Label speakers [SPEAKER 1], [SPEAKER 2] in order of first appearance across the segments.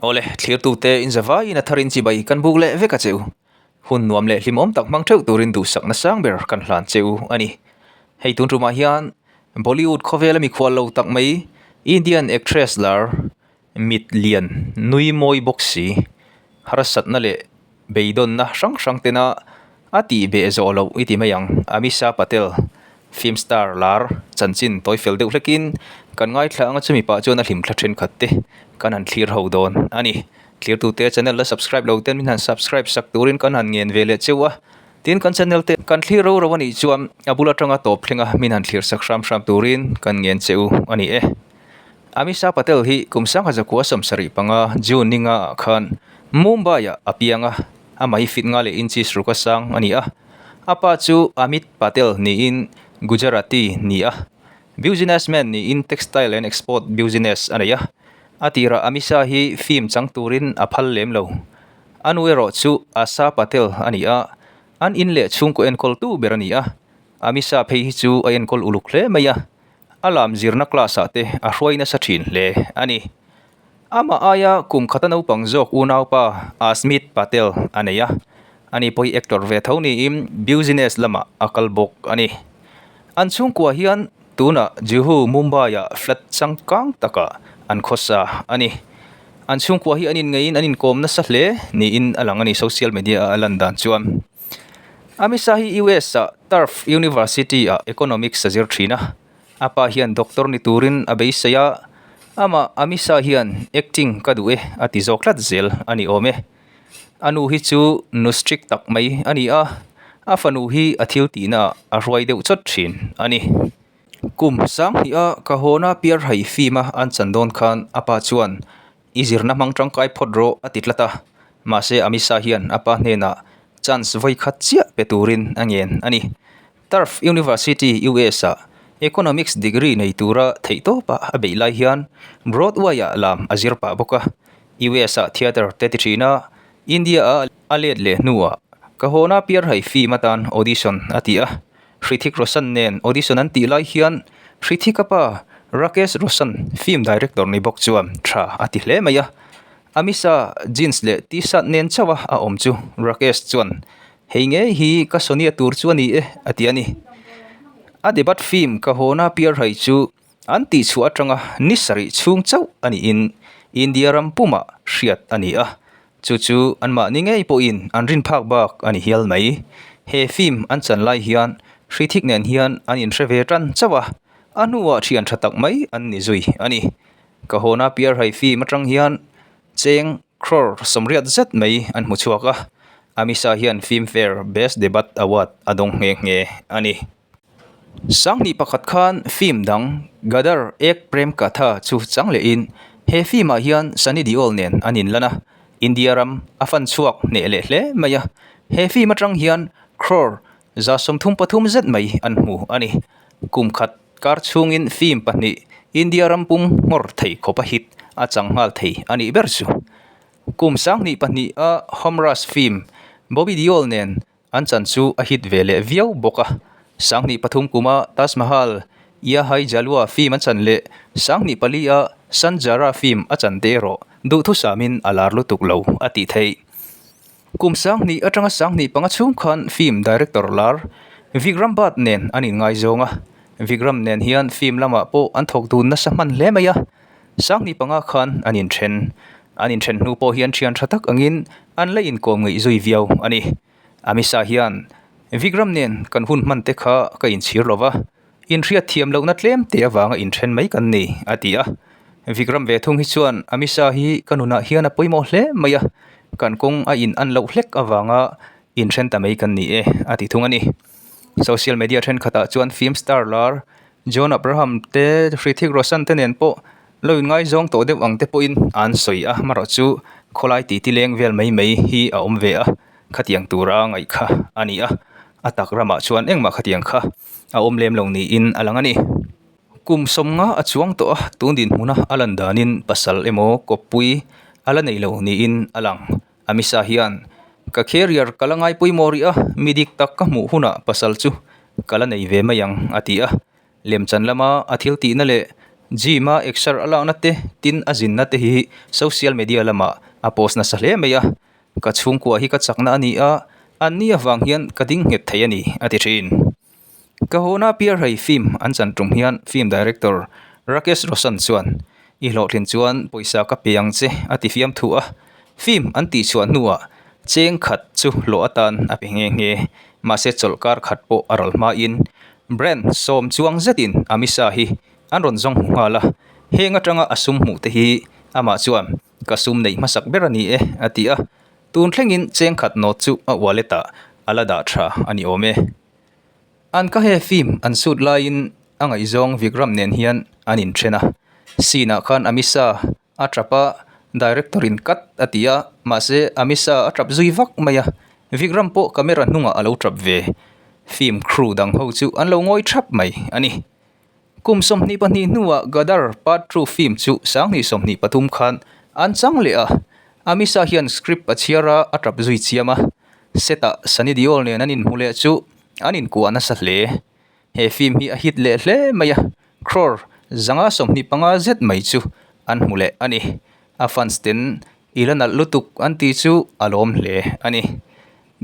[SPEAKER 1] Awle, thlirtute in zavaiin a tharin chibai kan buk leh vek a che u. Hun nuam leh hlimawm tak hmang theuh turin duhsakna sang ber kan hlan che u a ni. Hei tun tumah hian Bollywood khawvela mikhual lo tak mai Indian actress lar mit lian nui mawi bawk si, harsatna leh beidawnna hrang hrang tena a tih beh zawh loh i ti mai ang. Amisha Patel, film star lar chanchin tawi fel deuh hlekin kan ngaithla anga chumi pah chuan a hlimthla thenkhat te kan han thlir ho dawn a ni. Thlirtute channel la subscribe lo ten min han subscribe sak turin kan han ngen ve leh cheu a, tin kan channel te kan thlir ro ro a nih chuan a bul atanga tawp thlenga min han thlir sak hram hram turin kan ngen cheu a ni e. Amisha Patel hi kum sangha zakua 75 June ni nga ah khan Mumbai ah a piang a, amah hi fit nga leh inches ruk a sang a ni a. A pa chu Amit Patel niin Gujarati ni a, businessman niin textile and export business a nei a. A tirah Amisha hi film chang turin a phal lem lo. A nu erawh chu Asha Patel a ni a, an in leh chhungkaw enkawltu ber a ni a. Amisha phei hi chu a enkawl uluk hle mai a. A lam zirna class ah te a hruai nasa thin hle a ni. Amah aia kum khata naupang zawk unaupa Asmit Patel a nei a, ani pawh hi actor ve tho niin business lamah a kal bawk a ni. An chhungkua hian tunah Juhu Mumbai ah flat changkang takah an khawsa a ni. An chhungkua hi an inngeihin an inkawm nasa hle niin a lang a ni social media a a lan dan chuan. Amisa hi US ah Tufts University ah Economics a zir thin a, a pa hian doctor ni turin a beisei a, amah Amisa hian acting ka duh e a ti zawk tlat zel a ni awm e. A nu hi chu nu strict tak mai a ni a, a fanu hi a thil tihna ah a hruai deuh chawt thin a ni. Kum sanghnih a ka hawna piarhai film a an chan dawn khan a pa chuan I zirna hmang tangkai phawt rawh a ti tlat a, mahse Amisa hian a pa hnenah chance vawi khat chiah pe turin a ngen a ni. Tufts University, US ah Economics degree nei tura theihtawpa a beih lai hian Broadway-ah lam a zir pah bawk a, US ah theatre te ti thin a, India a a let leh hnuah ka hawna piarhai film atan audition a ti a. Hrithik Roshan nen audition an tih lai hian Hrithika pa Rakesh Roshan film director ni bawk chuan tha a ti hle mai a. Amisa jeans leh t-shirt nen chauh a a awm chu Rakesh chuan hei ngei hi ka Sonia tur chu a ni e a ti a ni. A debut film Ka Hona Pyar Hai chu an tihchhuah atanga ni sarih chhung chauh a niin India ram pumah hriat a ni a. Chu chu anmahni ngei pawhin an rin phak bak a ni hial mai. He film an chan lai hian Hrithik nen hian an inhre ve tan chauh a, a hnuah thian tha tak mai an ni zui a ni. Ka hawna Piarhai film atang hian cheng crore 80 zet mai an hmu chhuak a, Amisa hian Filmfare Best Debut Award a dawng nghe nghe a ni. 2001 khan film dang Gadar Ek Prem Katha chu chang lehin he film ah hian Sunny Deol nen an inlan a, India ram a fan chhuak hneh leh hle mai a, he film atang hian crore 33 zet mai an hmu a ni. Kum khat kar chhungin film pahnih India ram pum nghawr thei khawpa hit a chang nghal thei a nih ber chu. Kum 2002 a Homraj film Bobby Deol nen An chan chu a hit ve leh viau bawk a. 2003 kuma Taj Mahal, Yeh Hai Jalwa film a chan leh 2004 a Sanjara film a chan te erawh duhthusamin a lar lutuk lo a tih theih. Kum 2000 atanga 2005 chhung khan film director lar Vikram Bhatt nen an inngaizawng a. Vikram nen hian film lamah pawh an thawk dun nasa hman hle mai a. 2005 khan an inthen. An inthen hnu pawh hian thian tha tak angin an la inkawm ngeih zui viau a ni. Amisa hian Vikram nen kan hun hman te kha ka inchhir lo va, inhriat thiam lohna tlem te avanga inthen mai kan ni, a ti a. Vikram ve thung hi chuan Amisa hi ka nunah hian a pawimawh hle mai a, kan kawng a in an loh hlek avanga inthen ta mai kan ni e, a ti thung a ni. Social media thenkhatah chuan film star lar John Abraham te, Hrithik Roshan te nen pawh lo inngaizawng tawh deuh ang te pawhin an sawi a, amaherawh chu khawlai titi leng vel mai mai hi a awm ve a, khatiang tura ngaih kha a ni a, a tak ramah chuan engmah khatiang kha a awm lem lo niin a lang a ni. Kum 50 a chuang tawh a, tun dinhmuna a lan danin pasal emaw kawppui a la nei lo niin a lang. Amisa hian, Ka carrier ka la ngai pawimawh rih a, mi dik tak ka hmuh hunah pasal chu ka la nei ve mai ang, a ti a. Lemchan lama a thil tihna leh Gym a exer a lakna te, tin a zinna te hi social media lamah a post nasa hle mai a. Ka chhungkua hi ka chakna a ni a, an ni avang hian ka ding nghet thei a ni, a ti thin. Ka hawna Piarhei film an chan tum hian film director Rakesh Roshan chuan, I hlawhtlin chuan pawisa ka pe ang che, a ti fiam thu a. Film an tihchhuah hnuah cheng khat chu hlawh atan a pe nghe nghe. Mahse chawlhkar khat pawh a ral hmain brand sawm chuang zetin Amisha hi an rawn zawng hmu nghal a. Heng atanga a sum hmuh te hi amah chuan ka sum neih hmasak ber a ni e, a ti a. Tun thlengin cheng khat nawt chu a wallet ah a la dah tha a ni awm e. An ka he film an shoot laiin a ngaihzawng Vikram nen hian an inthen a. Scene ah khan Amisha a tap a, director in cut a ti a, mahse Amisha a tap zui vak mai a. Vikram pawh camera hnungah a lo tap ve. Film crew dang ho chu an lo ngawi thap mai a ni. Kum 22 hnuah Gadar Part 2 film chu 2023 khan an chang leh a, Amisha hian script a chhiar a, a tap zui chiam a. Set ah Sunny Deol nen an inhmu leh chu an inkuah nasa hle. He film hi a hit leh hle mai a, crore 125 zet mai chu an hmu leh a ni. A fans ten i la nalh lutuk an tih chu a lawm hle a ni.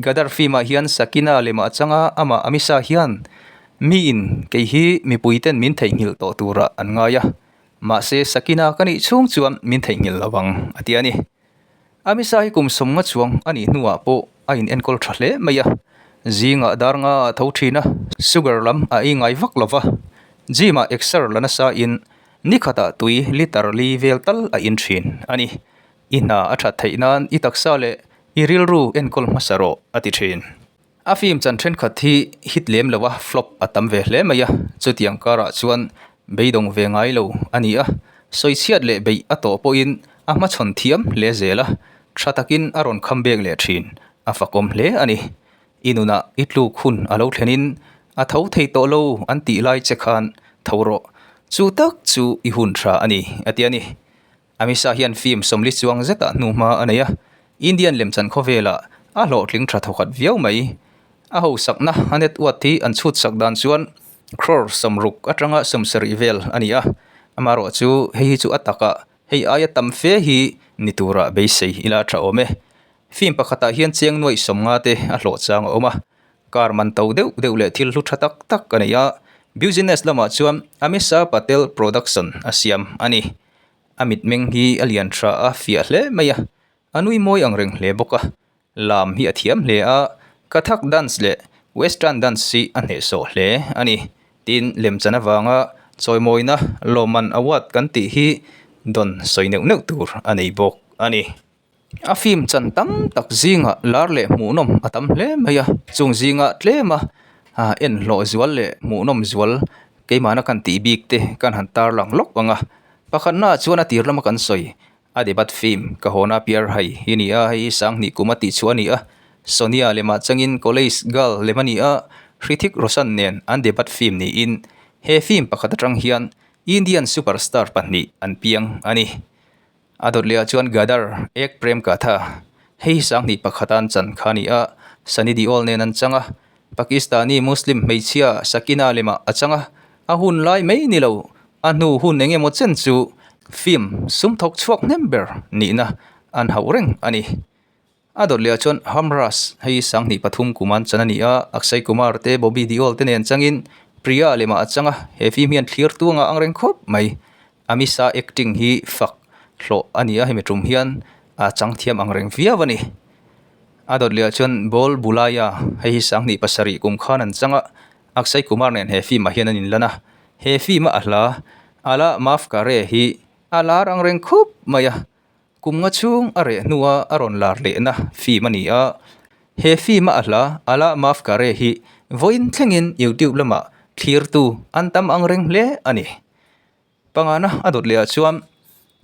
[SPEAKER 1] Gadar film ah hian Sakina lem ah changa amah Amisha hian miin kei hi mipui ten min theihnghilh tawh turah an ngai a, mahse Sakina ka nih chhung chuan min theihnghilh lo ang a ti a ni. Amisha hi kum sawmnga chuang a nih hnuah pawh a in enkawl tha hle mai a, zingah dar nga a tho thin a, sugar lam a ei ngai vak lo va, gym ah exer la nasa in ni khatah tui litre li vel tal a in thin a ni. I hna a that theih nan i taksa leh i rilru enkawl hmasa rawh, a ti thin. A film chan thenkhat hi hit lem lo a, flop a tam ve hle mai a, chutiang karah chuan beidawng ve ngai lo a ni a, sawichhiat leh beih a tawh pawhin a hmachhawn thiam hle zel a, tha takin a rawn kham bek leh thin, a fakawm hle a ni. I nunah i tluk hun a lo thlenin a tho thei tawh lo an tih lai che khan tho rawh, chu tak chu i hun tha a ni, a ti a ni. Amisha hian film sawmli chuang zetah hnuhma a nei a, Indian lemchan khawvelah a hlawhtling tha thawkhat viau mai. A hosakna a net uat hi an chhut sak dan chuan crore 60 atanga 70 vel a ni a, amaherawh chu hei hi chu a takah hei aia tam fe hi ni turah beisei ila tha awm e. Film pakhatah hian cheng nuaih 50 te a hlawh chang a awm a, car man to deuh deuh leh thil hlu tha tak tak a nei a, business lamah chuan Amisha Patel Production a siam a ni. A mitmeng hi a lian tha a fiah hle mai a, a nui mawi ang reng hle bawk a, lam hi a thiam hle a, Kathak dance leh western dance hi a hnehsawh hle a ni. Tin, lemchan avanga chawimawina lawmman award kan tih hi dawn sawi neuh neuh tur a nei bawk a ni. A film chan tam tak zingah lar leh hmuhnawm a tam hle mai a, chung zingah tlem a en hlawh zual leh hmuhnawm zual keimahna kan tih bik te kan han tarlang lawk ang a. Pakhatnaah chuan a tir lama kan sawi a debut film Ka Hona Pyar Hai hi ni a, hei hi Sanghnih kum a tih chhuah a ni a, Sonia lemah changin College Girl lem a ni a, Hrithik Roshan nen an debut film niin he film pakhat atang hian Indian superstar pahnih an piang a ni. A dawt leh ah chuan Gadar, Ek Prem Katha, hei hi 2001 a an chan kha a ni a, Sunny Deol nen an chang a, Pakistani Muslim hmeichhia Sakina lemah a chang a, a hun lai mai ni lo, a hnu hun eng emaw chen chu film sum thawk chhuak hnem ber nihna an hauh reng a ni. A dawt leh ah chuan Hamras, hei hi 2003 kum an chan a ni a, Akshay Kumar te Bobby Deol te nen changin Priya lemah a chang a, he film hian thlir tuanga ang reng khawp mai. Amisha acting hi fak hlawh a ni a, hemi tum hian a chang thiam ang reng viau a ni. A dawt leh ah chuan Bol Bulaya, hei hi 2007 kum khan an chang a, Akshay Kumar nen he film ah hian an inlan a, he film a a hla Ala Maaf Kare hi a lar ang reng khawp mai a. Kum nga chhung a reh hnua a rawn lar lehna film a ni a, he film a a hla Ala Maaf Kare hi vawiin thlengin YouTube lamah thlirtu an tam ang reng hle a ni. Pangana a dawt lehah chuan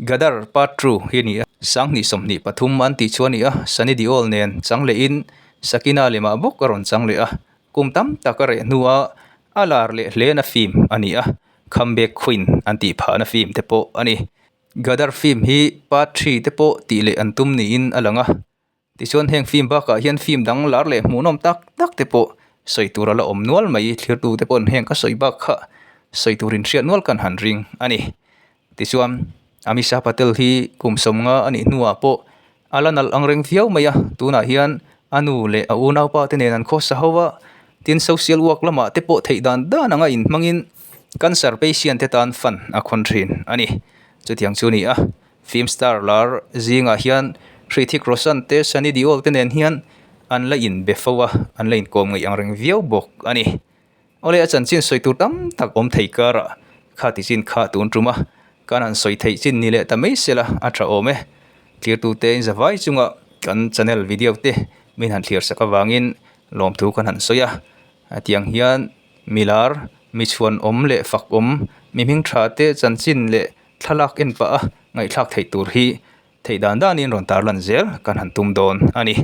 [SPEAKER 1] Gadar Part 2 hi a ni a, 2023 an tih chu a ni a, Sunny Deol nen chang lehin Sakina lemah bawk a rawn chang leh a, kum tam tak a reh hnua a lar leh hlena film a ni a, Comeback Queen an tih phahna film te pawh a ni. Gadar film hi part 3 te pawh tih leh an tum niin a lang a, tichuan heng film bakah hian film dang lar leh hmuhnawm tak tak te pawh sawi tur a la awm nual mai, thirtu te paw'n heng ka sawi bak kha sawi turin hriat nual kan han ring a ni. Tichuan, Amisha Patel hi kum 50 a nih hnuah pawh a la nalh ang reng viau mai a, tunah hian a nu leh a unaupa te nen an khawsa ho a, tin social work lamah te pawh theih dan dan anga inhmangin cancer patient te tan fund a khawn thin a ni. Chutiang chu a ni a, film star lar zingah hian Hrithik Roshan te Sunny Deol te nen hian an la inbe fo a, an la inkawm ngaih ang reng viau bawk a ni. Awle a chanchin sawi tur tam tak awm thei karah kha ti chin kha tun tum a, kan han sawi theih chin ni leh ta mai sela a tha awm e. Thirtute in zavai chunga kan channel video te min han thlir sak avangin lawmthu kan han sawi a, hetiang hian milar, mi chhuanawm leh fakawm, mi hming tha te chanchin leh thlalak en pah a ngaihthlak theih tur hi theih dan danin rawn tarlan zel kan han tum dawn a ni.